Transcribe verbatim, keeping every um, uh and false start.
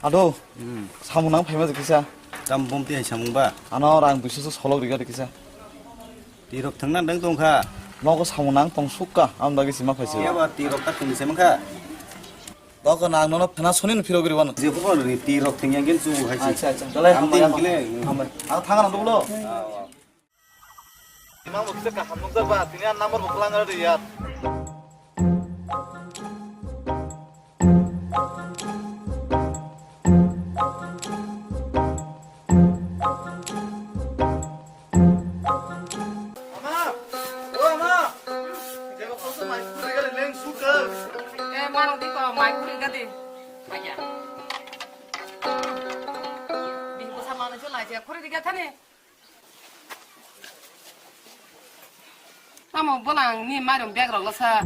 Ado, samung nang phaima kisa. Tam bom tei samung ba? Ano rang duiso so solok riga de kisa. Tirok thangna dang tongkha. Nogo samung nang tong sukka, am dagi sima phaisi. Iya ba, tirok ta thangni semang kha. Doko nang nono phena sonin phiro giri wano. Je ko ri tirok thangya gen chu hai si. Acha, acha. Dalai hambai, hambai, hambai. Hambai. Ang thangana dolo. Imam bo kisa kaham nukjak ba, tini a number bo kwlangna rw ya. Ama! O ama! Jeba koso mai kuri gale leng suka. Eh, mano di ko mai kuri gade. Aja. Di ko sama na chula je kuri diga thani. Tamo bolang ni mairum bag rok lasa.